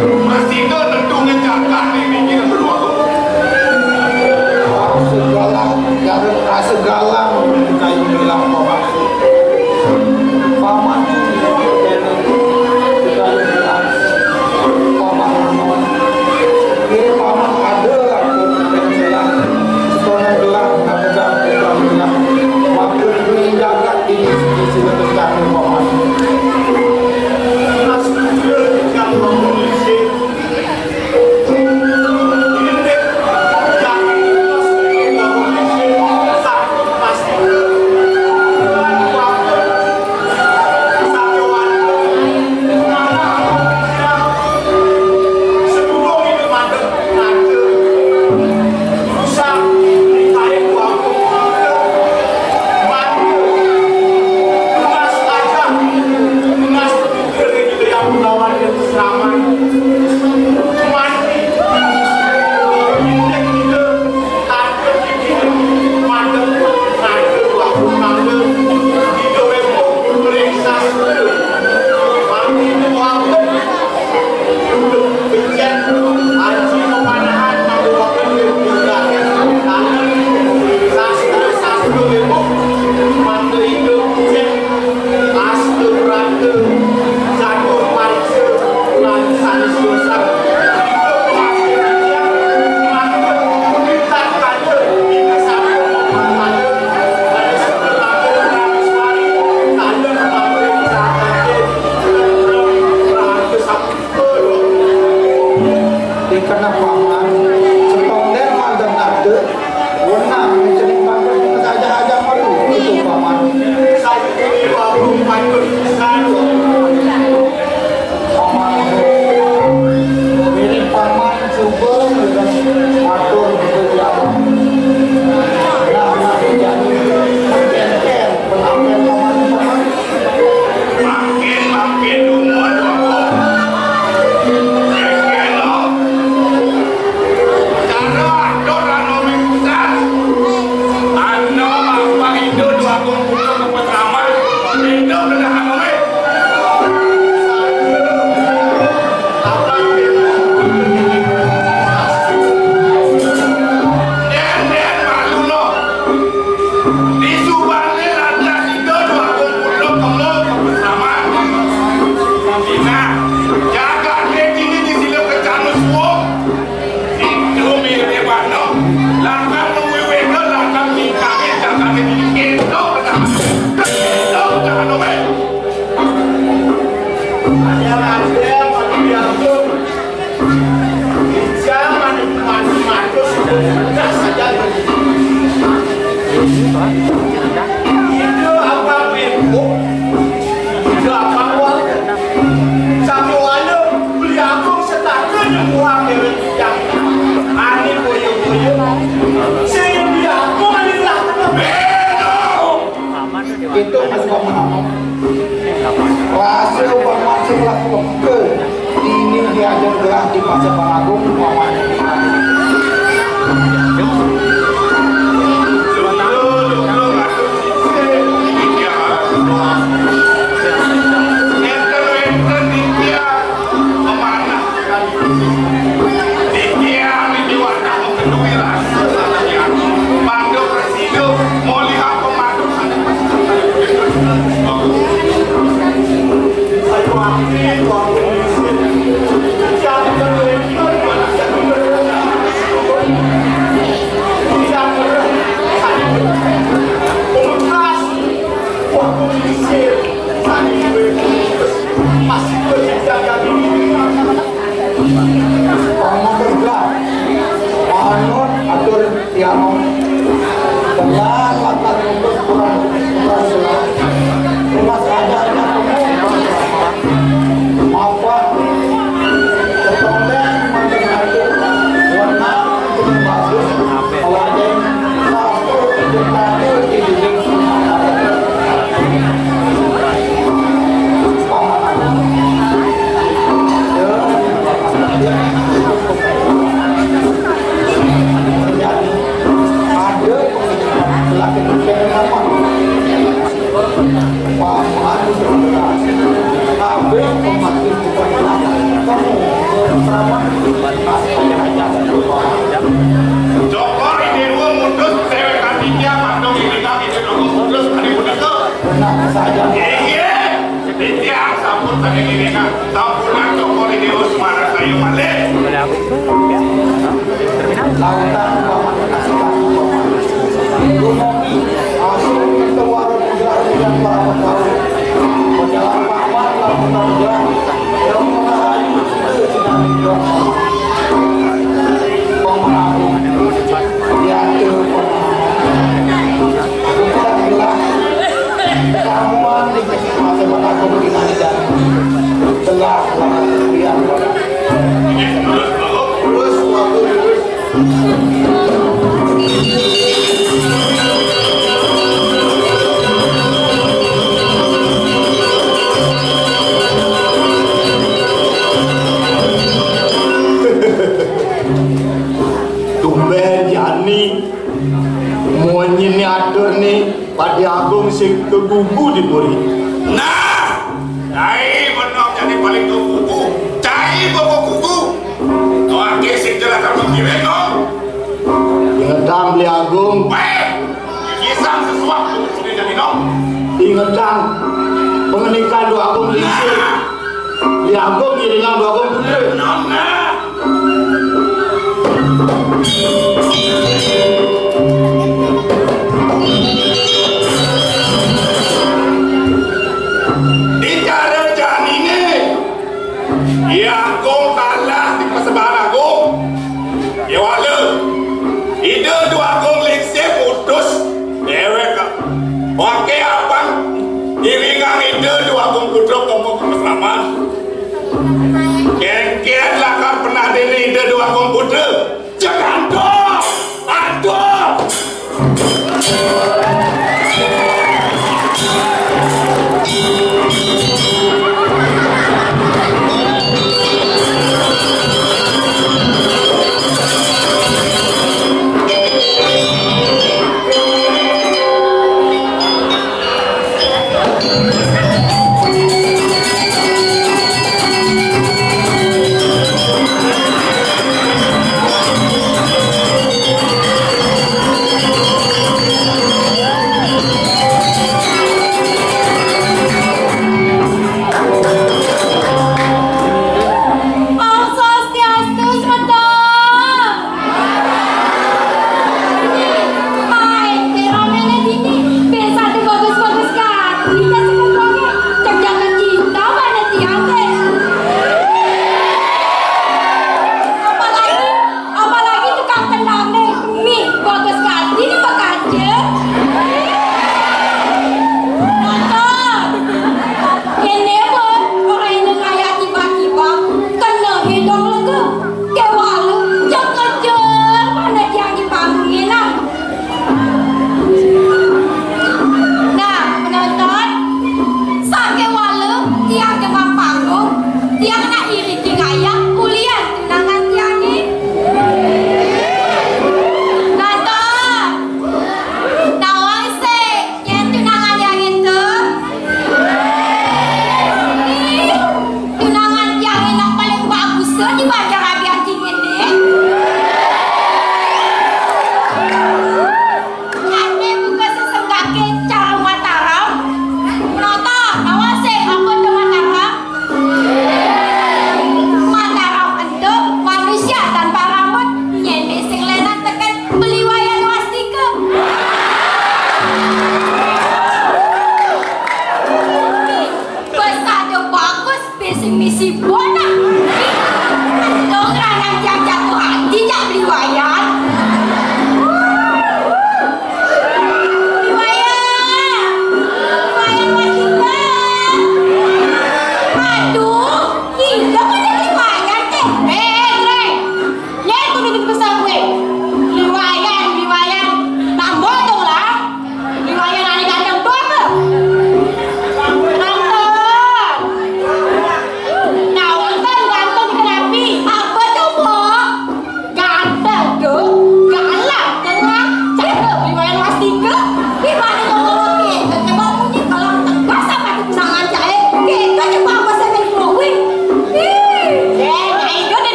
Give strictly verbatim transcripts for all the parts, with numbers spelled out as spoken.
Prasida tentu ngejagat di mikir kedua. Segala, segala kayu bilang paman. Paman, kayu bilang paman. Kiri paman ada aku pensilan. Setengah gelang, aku dah bukan gelang. Waktu beli jagat ini, sisi lepas paman. Mas, yang mau Dikena paman, setondel manten ade, wenang cening bangkes saja-aja malu itu paman. Saya ini baru main berpisah. Paman, ini paman coba matur betul ya. Nah, nah, jadi, ken-ken, penampilan paman, paman. Makin, makin umur aku. Kekelo. Cara atur anu mingsan. Anu apa itu dua kumpul ke pertama. Itu kena anu. Rasa umpama sing lah pemegel, ini diajar gerak di Pasar Agung, umpama. Pamakerja, manut atur tiang, telah latar untuk kurang kurang jelas. Rumah saja hanya penuh apa? Ketonton manten atur, warna bagus, kalau ada yang satu, kita tuh di dinding. Cokor I Déwa mutus déwék katiga, mandung ilingang ida dogong putus, ari punika. Inggih. Titiang sampun saking ilingang, sampunang Cokor I Déwa sumarasaya malih. Lautan paman kasih. Dumogi asung tewara puja yang para pegawai. Pejalan paman lautan puja yang mengahayu kita sinami Brahma. Pemerahu. Diatur pemerahu. Bukan gelah. Kamuan di masa panaku begini dan telah kemudian. Terus waktu terus. Tumbén jani, munyiné aturné Pati Agung sing kagugu di puri. Nah, cai menang jadi paling kagugu. Cai boko gugu. Kawake sing jelas kamu kirim, no. Ingetang, Beli Agung. Wéh, kisah sesuap sudah jadi, no. Ingetang, pengendikan Dua Agung Lingsir. Nah. Dua Agung ngiringang Dua Agung Putra. Bicara janiné, Dua Agung kalah di persembahan agung. Kéwala, Ida Dua Agung Lingsir mutus déwék. Waké apang ngiringang Ida Dua Agung Putra ka pasraman. Kénkén lakar penadéné Ida Dua Agung Putra. Cek antuk! Antuk!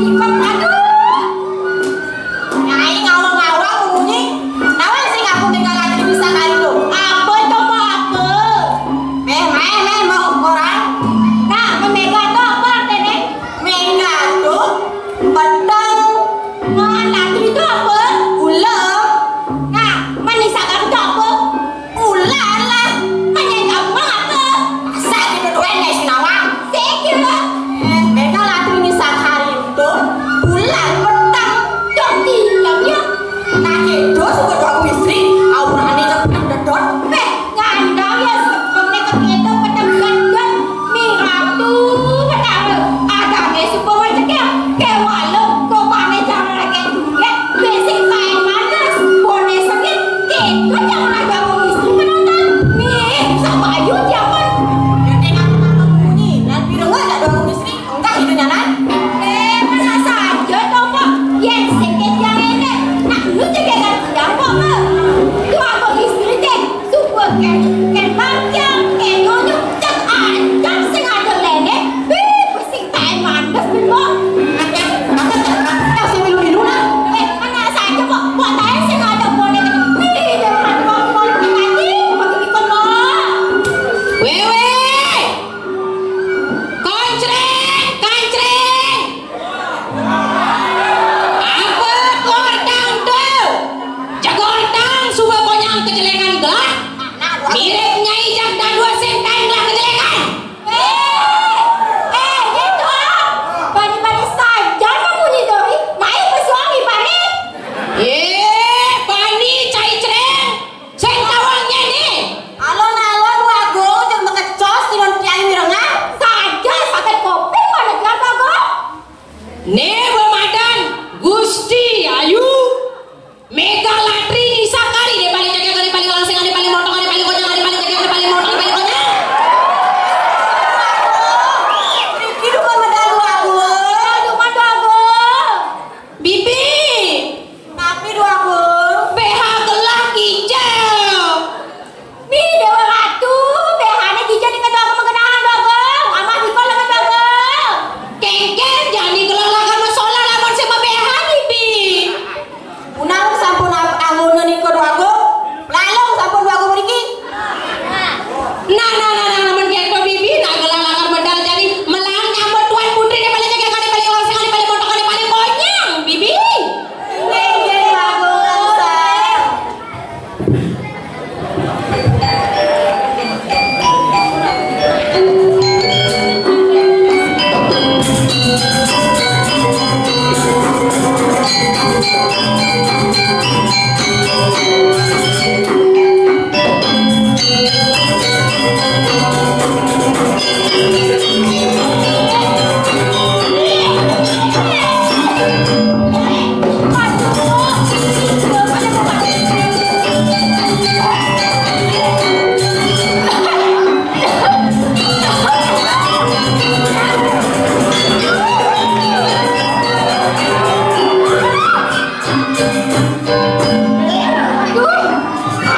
Aduh. Nyai ngawang-ngawang munyi. Nawa sing aku tinggal lagi bisa kali to? Apa to, apa? Méh, méh, méh, mau orang. Nah, méga to apa artiné? Méga to peteng. Nah, lagi to apa? Ulam. Nah, manis akan to apa? Ulala, hanya gampang apa? Masa gitu doang ya si Nawang? Sikit. Eh, beda lah tuh ini sehari itu. Bulan petang. Dong diam ya. Nah, itu suka dua istri. Aurane cepet dedot. Eh, ngandang ya, sebelumnya ke itu petang dedot. Miratu petang. Ada besok bawa cekel. Kewalo, kok pamer jangan lagi. Bésik kain manis, boné sengit, kéto jam raga wong istri penonton. Nih, sapa ayu diampun. Dadi aku tambah bunyi, lan pirengan gak dua wong istri, enggak itu nyanan. Eh, mana saja to, Pak? Yén sengit yang enak, nak lu cekekan diampun, Pak. Dua wong istri, cek, suka kén, kén bangkiang, kén nunjuk, cek ancam sing ada lené. Wih, Sing taén mandes, Bimo. Kasih milu-milu, nah. Eh, anak saja kok, kok taén sing ada boné. Ih, jangan ngomong lagi, bagi ikon, Bang. Wéwé. Koncreng, kancreng. Apa kordang tuh? Jegortang suba konyang kejelekan gelah. Mirip Nyai Jak Dadua sing taén gelah kejelekan. Eh, eh, gitu. Bani-bani saja munyi doi. Mai pesuang ibane. Eh, bani cai creng. Sing tawang nyeni. Alon-alon wagung jeung mekecos tinon kiai mirengan. Saja sakit kuping pada kian bagus. Né bemadan Gusti Ayu. Méga latri nisakari, dé paling cekek, dé paling langsing, dé paling montong, dé paling konyang, dé paling cekek, dé paling montong, dé paling konyang. Iki duman medal dua gol. Duman dua gol. Bibi. Tapi dua gol. B H gelah kijel. Bi, Dewa Ratu, B H-né kijel di ketua aku menggenang, Bagong. Amah bikol dengan Bagong. Kéngkén, jani gelah lakar masolah lamun sing B H, Bibi. Unang sampun ap-, anggona nika, Bagong. Lalung sampun, Bagong, mriki. Nah, nah, nah, nah, lamun kéto, Bibi, nah gelah lakar medal jani melang nyambut tuan putriné paling cekek, paling langsing, paling montong, paling konyang, Bibi. Inggih, Bagong Langsang.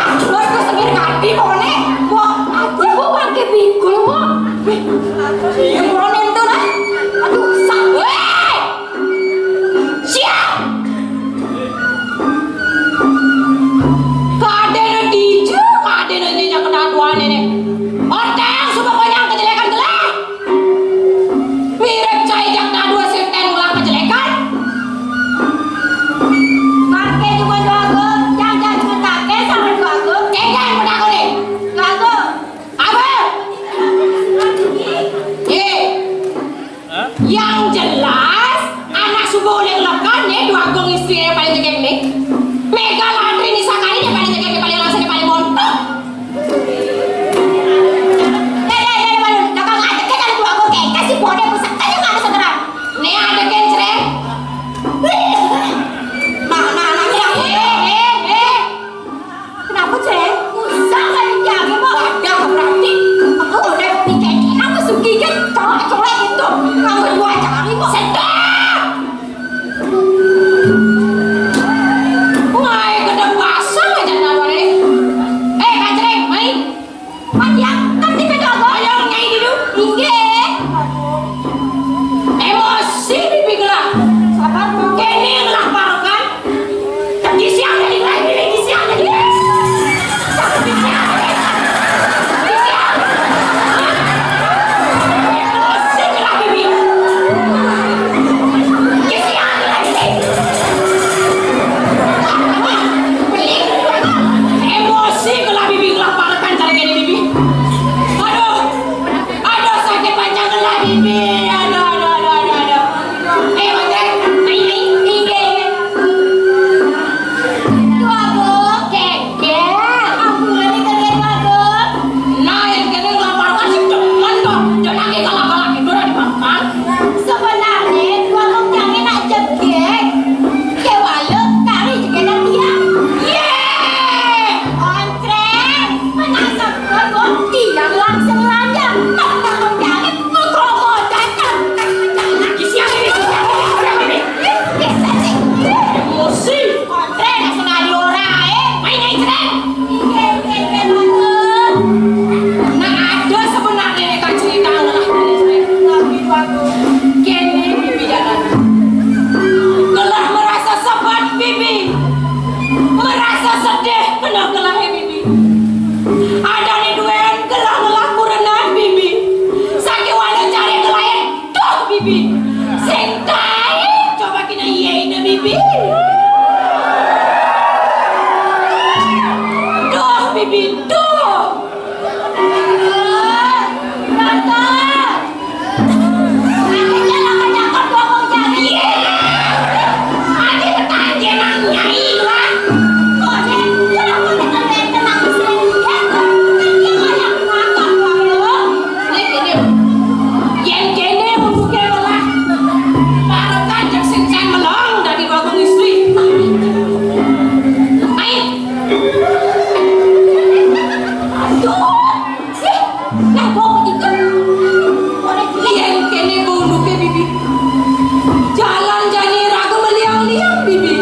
Aduh, aduh, sengit ati, Mone. Wah, aku kok pakai bikul, kok. Iya, Mone itu, lah. Aduh, sa-, weh! Siap! Kadéna dija, kadéna dija kedaduan ini. Otang, suka konyang kejelekan jelek. Mirip cai Jak Dadua sing ten ulah kejelekan. Maké juga doaku, yang jangan takut sama doaku. Kéngkén penakone. Doaku. Apa? Ye. Yang jelas, anak subuh uling lekan nih, doaku istri yang paling cekek nih. Méga latri nisakari yang paling cekek, yang paling langsing, yang paling montok. Nih ada kencreng. Nah, nah, nah, nah. Eh, eh, eh. Kenapa, Ceng? Usah kali dijaga, Mbok. Wadah, berarti aku udah pikir apa sugi kan colek-colek itu. Kamu dua jari kok. Sedap. Wah, gedeg Entai, coba kina iye ine bibi. Duh, bibi, duh. Tante. Tante, jangan cakap bohong jadi. Iye. Ade ketanjen nang nyai, wah. Kok, Dek? Kenapa kita tenang sendiri? Ya, kan? Dia kayak ngakak, wah. Nek, ini. Yen kene unduke welas. Para kanjeng sing kan melong dadi wong istri. Ayo. Aduh. Ih, lah kok begitu? Ora yen kene unduke bibi. Jalan jani raga meliang-liang bibi.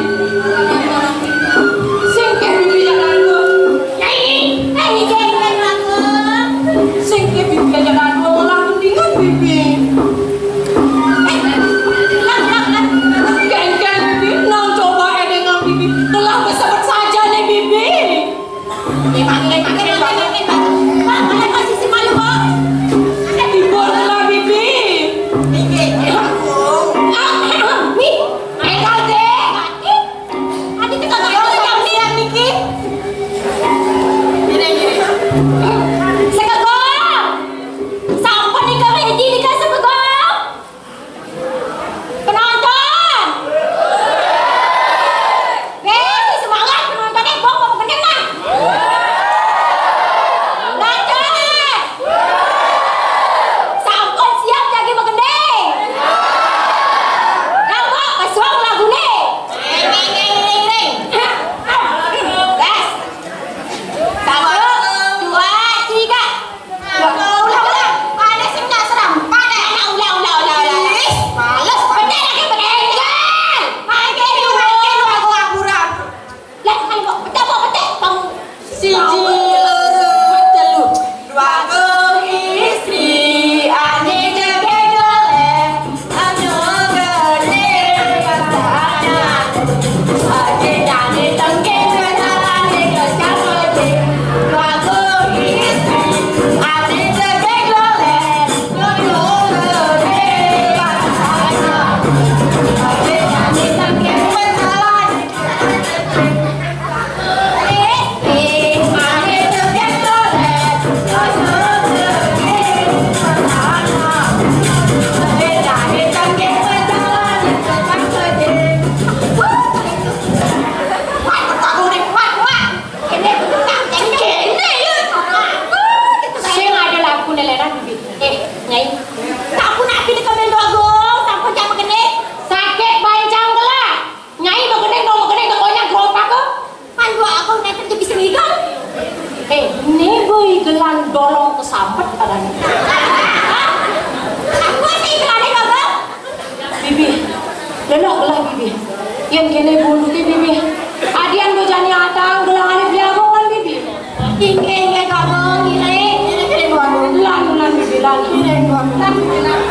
Sing ke bibi jalan dua. Ya ini, eh, ini dia yang raga. Sing ke bibi jalan dua, malah mendingan bibi. Eh, lah, lah, lah. Kengkeng bibi, nang coba edengang bibi. Telah bersebut saja nih bibi. Emang, emang, emang, emang, emang. Lah, mana posisi malu, kok? Ada di bawah telah bibi. Nih, enggak deh. Adi tekan aku jam sembilan niki. Sekegong. Sampun nika ready nika sekegong. Penonton. Weh, semangat penontonnya, bong, bong, bener lah. Lanjut. Sampun siap jagi begending. Coba pesuang lagune. Ring, ring, ring, ring, ring. Gas. Satu, dua, tiga. Ulah, ulah, ulah. Pada sing tak seram. Pada. Ulah, ulah, ulah, ulah, ulah. Ih, males. Bener lagi, bener. Tinggal. Main game dulu, main game dulu, aku apuran. Lah, ayo, kok pecah, kok pecah, Bang. Siji, loro, telu. Dua, istri, ane dege dole, anu gede katanya. Ade dane tengke kenalane kecak gede. Dua, istri, ane dege dole, anu gede katanya. Ade dane tengke kenalane Sing ada lagu nelenan, Bibi. Eh, Nyai. Sampun abi dikemben doa gong, sampun jam begene. Sakit bancang gelah. Nyai begending, dong begending, dong konyang, gerompak kok. Kan gua aku nenten jadi bisa ngigal. Eh, nego igelan dolong kesambet padahal. Hah? Aku sih igelannya kagak. Bibi, lelok gelah bibi. Yang kene bunduke bibi. Adian do jani atang gelangane beli agongan bibi. Inggih, inggih, kagak, inggih. Inggih, kagak. Lan, lan, bibi, lan. Inggih, kagak.